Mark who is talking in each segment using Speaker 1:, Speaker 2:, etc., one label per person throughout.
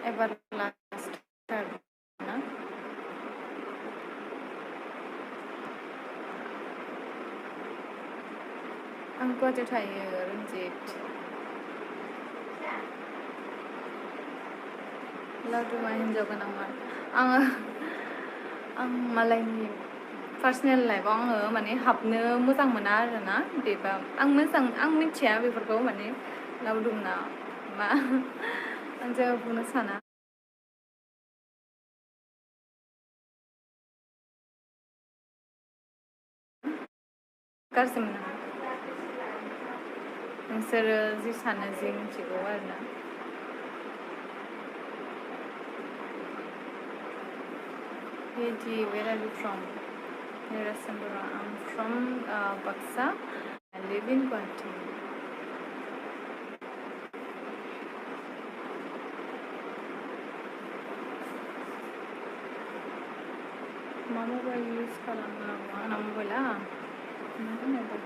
Speaker 1: एबार लास्टथार ना आं गुवाहाटियाव थायो रन्जित लावदुमा हिन्जाव गोनांमोन आं मालायनि पार्सनेल लाइफआव आङो माने हाबनो मोजां मोना आरोना बेबा आं मिथिया बेफोरखौ माने लावदुमना मा आं जेबो बुंनो साना गाज्रि मोना नोंसोरो जि सानो जि मिथिगौ आरोना Katie, where are you from? Nirasambara. I'm from Baksa. I live in Guwahati. मा मबाइल इउज खालामो आंना मबाइला मा होनोबा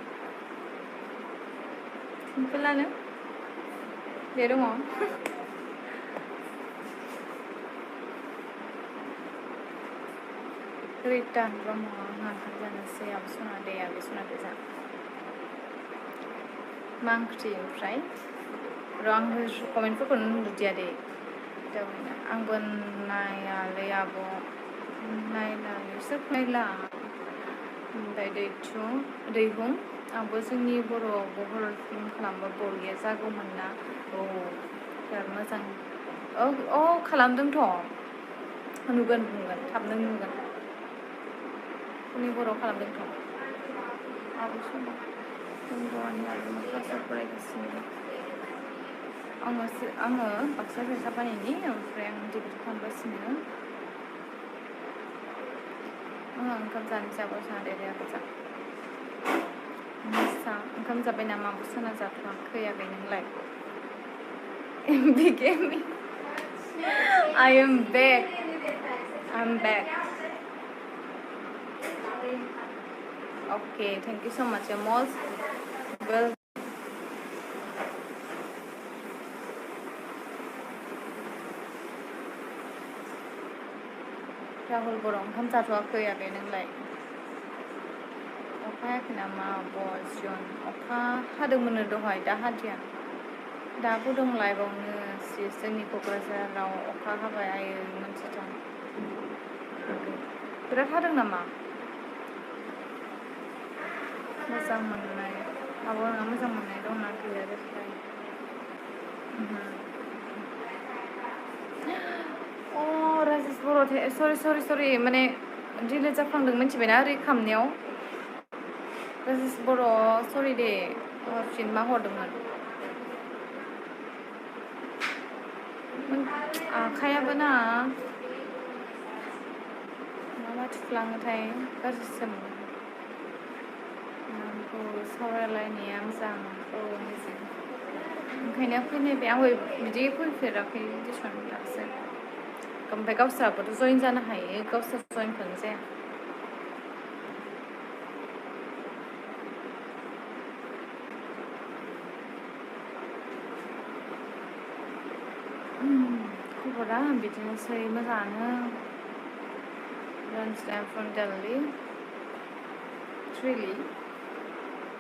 Speaker 1: सिम्पोलानो बे दङ रिता ब्रह्म आंहा ओंखाम जानोसै आब' सना दे आब' सना दे जा मा ओंख्रि ओमफ्राय र' आङो कमेन्टफोरखौनो नुदिया दे आंबो नायालै आब' नायलालै सोरखौ नायला ओमफ्राय दैहुं आंबो जोंनि बर'आवबो हरर फिल्म खालामबा बरिया जागौमोन ना औ बिराद मोजां औ खालामदोंथ' नुगोन थाबनो नुगोन जोंनि बर'आव खालामदोंथ' आब' सना बर'नि आगोमा क्लासाव फरायगासिनो आङो बाक्सा फेसापानिनि ओमफ्राय आं डिग्रि खालामगासिनो आंहा ओंखाम जानोसै आब' सना दे आब' जा मोसा ओंखाम जाबाय नामा आब' सना जाथ'वाखै आगै नोंलाय Became I am back. I'm back. Okay, thank you so much. You're most well. Rahul बर' ओंखाम जाथ'वाखै आगै नोंलाय अखा हायाखै नामा आब' जियन अखा हादोंमोननो दहाय दा हादिया दाबो दं लाइभआवनो जोंनि क'क्राझाराव अखा हाबाय आयै मोनथिथां बिराद हादों नामा मोजां मोननाय आब' नोंहा मोजां मोननाय दंना गैया रिप्लाय अ राजेस बर' सरि माने डिलेट जाफ्लांदों मिथिबायना ओरै खामनायाव राजेस बर' सरि दे हरफिन मा हरदोंमोन आखायाबो ना मा थुफ्लाङोथाय गाज्रिसो मोनो नामखौ सावरायलायनाया मोजां औ मोजां ओंखायनो फैनायबाय आंबो बिदि फैफेराखै दिसुन दासो ओमफ्राय गावस्राबोथ' जयन जानो हायो गावस्रा जयनखौनो जाया खबरा बिदिनोसै मोजाङानो Lunch time from Delhi. Really?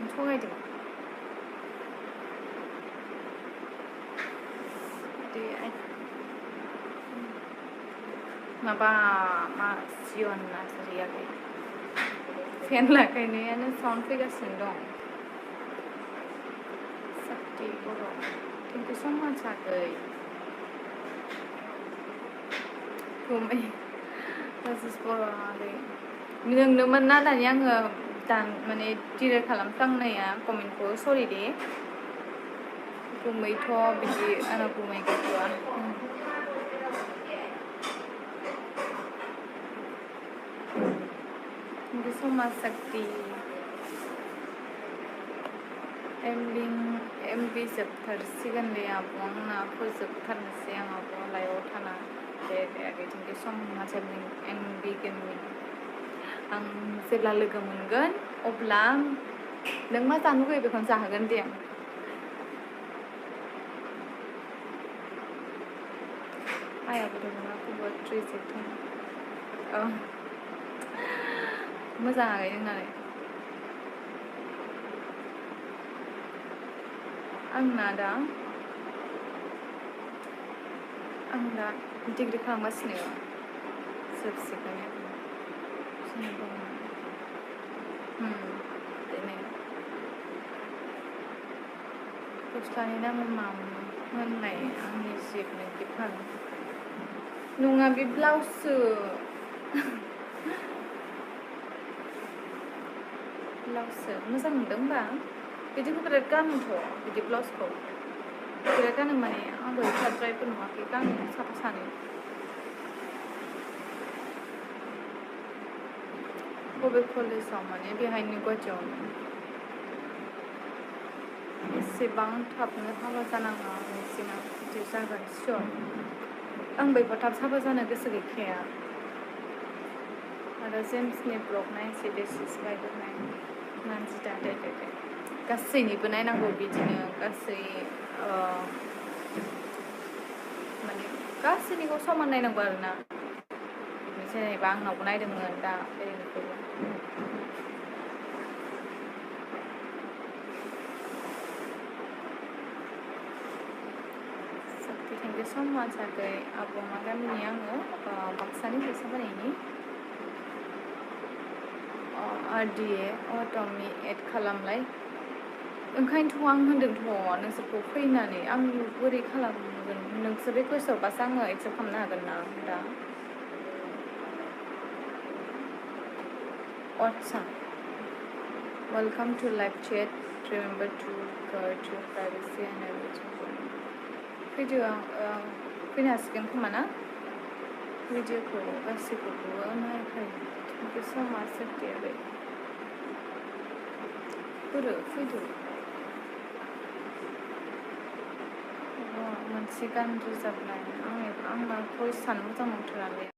Speaker 1: थगायदों माबा मा जियन नार्जारियाखै फेन लागायनायानो साउन्ड फैगासिनो दं साक्ति बर' थेंक इउ स' माच आगै गुमै राजेस बर' आगै नोंनोमोन ना दानि आङो माने डिलेट खालामफ्लांनाया कमेन्टखौ सरि दे गुमैथ' बिदि आंना गुमै गैथ'आ थेंक इउ स' माच साक्ति एमबि जोबथारसिगोन दे आब' आंना फोजोबथारनोसै आं आब' लाइभआव थाना दे आगै थेंक इउ स' माच एमबि गेमनि आं जेब्ला लोगो मोनगोन अब्ला नों मा जानो लुगैयो बेखौनो जाहोगोन दे आं आइयाबो दख'नाखौबो ट्रेजेक्टों मोजां आगै नोंनालाय आंना दा डिग्री खालामगासिनो जोबसिगोन बिदिनो गस्लानि दामा मामोन होननाय आंनि जिबनो गिफ्ट नङा बे ब्लाउससो मोजां नुदों होमबा बिदिखौ बिराद गानोथ' बिदि ब्लाउसखौ बिराद गानो माने आंबो एफाद्रायबो नुवाखै गानो साफा सानै बबे कलेजाव माने बेहायनो गुवाहाटियावनो एसेबां थाबनो हाबा जानाङा नोंसिना बिदि जागोन सियर आंबो एफा थाब हाबा जानो गोसो गैखाया आरो जेम्सनि ब्लग नायसै देसिस बायदोंनाय मानसि दे गासैनिबो नायनांगौ बिदिनो गासै माने गासैनिखौ समान नायनांगौ आरोना जेनेबा आंनावबो नायदोंमोन दा ओरैनोखौबो थेंक इउ स' माच आगै आब' मा गामिनि आङो बाक्सानि फैसा बानायनि RDA टमि एड खालामलाय ओंखायनोथ' आं होनदोंथ' नोंसोरखौ फैनानै आं बोरै खालामगोन नोंसोर रिकुवेस्ट हरबासो आङो एक्सेप्ट खालामनो हागोन ना दा आटसा welcome to live chat remember to guard your privacy and everything फैदो फैनो हासिगोन खोमा ना भिडिअखौ गासैखौबो नायखायो थेंक इउ स' माच सेफ्टियाबो फैदो मोनसे गान रोजाबनाय आंना भइसआनो मोजां नंथारालै